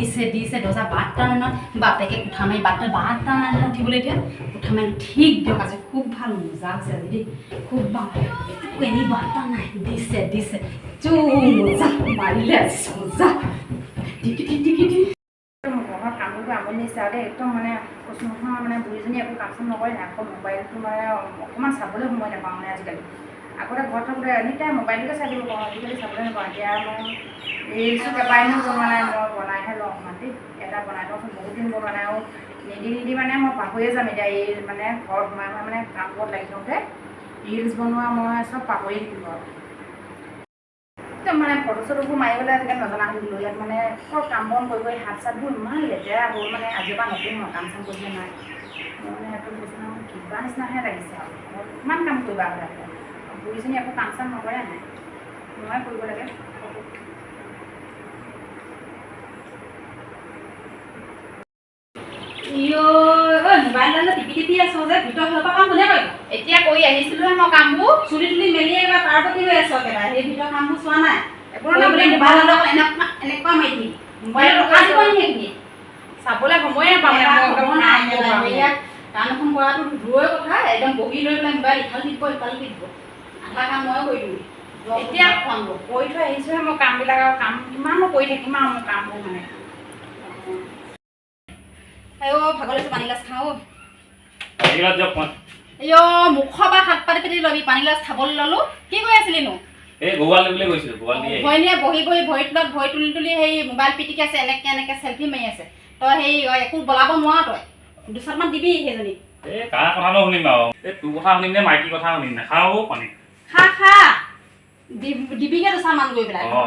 দিছে দিছে দৰ্জা বাটটা নাই নহয়। বাপেকে কোঠা মাৰি বাটটা বাটটা নাই নহয় উঠিবলৈ। এতিয়া কোঠা মাৰি ঠিক দিয়ক, আজি খুব ভাল মজা হৈছে আজি দেই, খুব ভাল। একো এনেই বাটটা নাই, দিছে দিছে চু মজা মাৰিলে আজি মজা টিকি টিকি টিকি। মোৰ ঘৰৰ কামবোৰ কৰি আমনি লাগিছে আৰু দেই, একদম মানে কৈছোঁ নহয়, মানে বুঢ়ীজনী একো কাম চাম নকৰে নাই। আকৌ মোবাইলটো মানে অকণমান চাবলৈ সময় নাপাওঁ মানে আজিকালি। আগতে ঘৰত থাকোঁতে এনি টাইম মোবাইলটোকে চাই থাকিব পাৰোঁ, আজিকালি চাবলৈ নাপাওঁ। এতিয়া মই ৰিলচো কেইবাদিনো বনোৱা নাই, মই বনাইহে লওঁ অকণমান দেই। এটা বনাই লওঁচোন, বহুত দিন বনোৱা নাই আৰু নিদি নিদি মানে মই পাহৰিয়ে যাম এতিয়া। এই মানে ঘৰত সোমাই সোমাই মানে কামবোৰত লাগি থাকোঁতে ৰিলচ বনোৱা মই চব পাহৰিয়ে থাকিলোঁ আৰু। একদম মানে ফটো চটোবোৰ মাৰিবলৈ আজিকালি নজনা হৈ গ'লোঁ। ইয়াত মানে অকল কাম বন কৰি কৰি হাত চাতবোৰ ইমান লেতেৰা হ'ল, মানে আজিৰ পৰা নকৰোঁ মই কাম চাম কৰিবলৈ নাই। মোৰ মানে সেইটো কৈছোঁ নহয়, মোৰ কিবা নিচিনাহে লাগিছে আৰু। ঘৰত কিমান কাম কৰিবা সদায় সদায়? বুঢ়ীজনী একো কাম চাম নকৰে নাই, ময়ে কৰিব লাগে। ইঅ ঐ, মোবাইল টিপি টিপি আছ যে, ভিতৰ ফালৰ পৰা কাম কোনে কৰিব? এতিয়া কৰি আহিছিলোঁহে মই কামবোৰ। চুলি তুলি মেলি একেবাৰে পাৰ্বতী হৈ আছ একেবাৰে, সেই ভিতৰৰ কামবোৰ চোৱা নাই। একো নহয়। বোলে মোবাইল এনেকুৱা এনেকুৱা মাৰি থাকিবি, মোবাইলত টকা দিব নি সেইখিনি? চাবলৈ সময়ে নাপাওঁ মানে মই একদম হ'ব নাই। কামবোৰ কাৰণে। এয়া কাম এখন কৰাটো দূৰৰে কথা, একদম বহি লৈ পেলাই মোবাইল ইফাল টিপিব সিফাল টিপিব, আধা কাম ময়ে কৰি দিওঁ। এতিয়া কৰি থৈ আহিছোঁহে মই কামবিলাক, আৰু কাম কিমাননো কৰি থাকিম আৰু মোৰ কামবোৰ মানে। আইঅ, ভাগৰ লাগিছে, পানী গিলাচ খাওঁ অ'। এইগিলাচ দিয়ক মই। আইঅ, মুখৰ পৰা হাত পাতি পাতি ল'বি। পানী গিলাচ খাবলৈ ল'লো। কি কৰি আছিলিনো? এই গোৱাল দিবলৈ গৈছিলো, গোৱাল দিয়ে। ভৈনীয়ে বহি বহি ভৰি তলত ভৰি তুলি তুলি সেই মোবাইল পিটিকি আছে, এনেকে এনেকে চেলফি মাৰি আছে। তই সেই একো বলাব নোৱাৰ, তই দুচাটমান দিবি সেইজনীক। এই কাৰ কথানো শুনিম আৰু? এই তোৰ কথা শুনিম নে মাইকী কথা শুনিম? নাখাওঁ পানী। খা খা, দিবিগে দুচাটমান গৈ পেলাই। অ।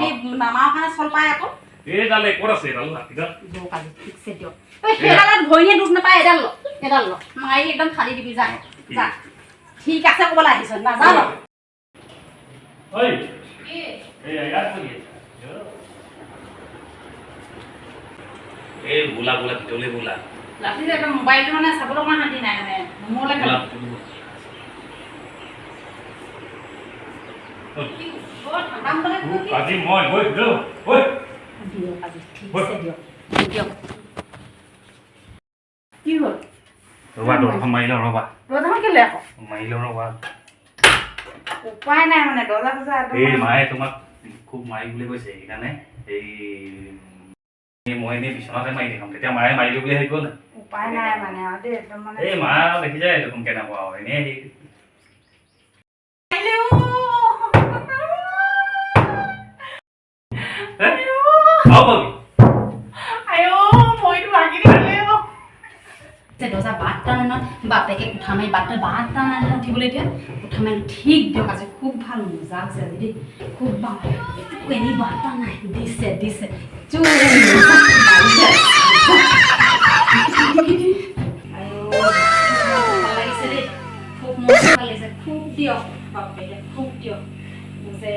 নামাৰ কাৰণে চল পায় আকৌ। এইডাল এই ক'ত আছে এইডাল লাঠিডাল? দিয়ক আজি ঠিকছে দিয়ক। ঐ, সেইডালত ভৈনীয়ে দুখ নাপায়, এডাল ল, এডাল ল, মাৰি একদম ফালি দিবি। যা যা, ঠিক আছে, ক'বলৈ আহিছ নাজানো। ঐ, এই ইয়াত বহি আছা। এই বোলা বোলা, ভিতৰলৈ বোলা। ৰাতি যে একদম মোবাইলটো মানে চাবলৈ অকণমান শান্তি নাই, মানে মোলৈ বোলা। ঠাণ্ডা সোনকালে। আজি মই ঐ ঐ। দিয়ক আজি ঠিকছে দিয়ক দিয়ক। কি হ'ল? ৰ'বা, দৰ্জাখন মাৰি লওঁ ৰ'বা। দৰ্জাখন কেলৈ আকৌ? মাৰি লওঁ ৰ'বা। উপায় নাই মানে দৰ্জা চৰ্জা একদম। এই মায়ে তোমাক খুব মাৰি বুলি কৈছে, সেইকাৰণে এই মই এনেই বিচনাতে মাৰি দেখাম, তেতিয়া মায়ে মাৰিলো বুলি ভাবিব নাই। উপায় নাই মানে আৰু দেই, একদম মানে। এই মা দেখি যায় দেখোন কেনেকুৱা আৰু এনেই আহি। আৰু পাবি। আইঅ, মইতো ভাগি দিলে অ'। দৰ্জা বাটটা নাই নহয়। বাপেকে কোঠা মাৰি বাটটা বাটটা নাই নহয় উঠিবলৈ। এতিয়া কোঠা মাৰি ঠিক দিয়ক, আজি খুব ভাল মজা হৈছে আজি দেই, খুব ভাল। একো এনেই বাটটা নাই, দিছে দিছে চু মজা মাৰিলে। আইঅ, ভাল লাগিছে দেই, খুব মনটো ভাল লাগিছে। খুব দিয়ক বাপেকে, খুব দিয়ক। মোৰ যে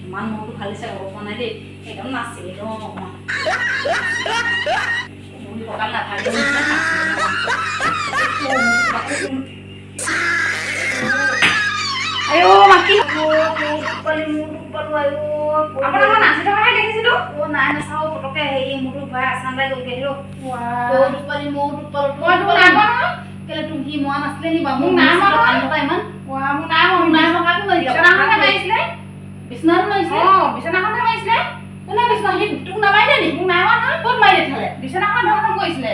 ইমান মনটো ভাল লাগিছে ক'ব পৰা নাই দেই। একদম নাচিলে অকণমান কঁকাল নাথাকে। আইঅ মাকি। আপোনাৰ মই নাচি থকাহে দেখিছিলো। অ নাই, নাচাওঁ পটকে, হেৰি মোৰতো ভয় আচান লাগি গ'লগে। হেৰ, তয়ো দুখ পালি, ময়ো দুখ পালোঁ। মই তোক নাই পোৱা নহয়। কেলে তুমি মৰা নাছিলে নি বাৰু? মোক নাই মৰা। কান্দি থকা ইমান। ৱা, মোক নাই মৰা। মোক নাই মৰা, কাকো মাৰিছে? বিচনাখনহে মাৰিছিলে। বিচনাত মাৰিছে? অ, বিচনাখনহে মাৰিছিলে। কোনে বিচনা? সি তোক নামাৰিলে নি? মোক নাই মৰা নহয়। ক'ত মাৰিলে তেতিয়াহ'লে? বিচনাখন ধম ধম কৰিছিলে।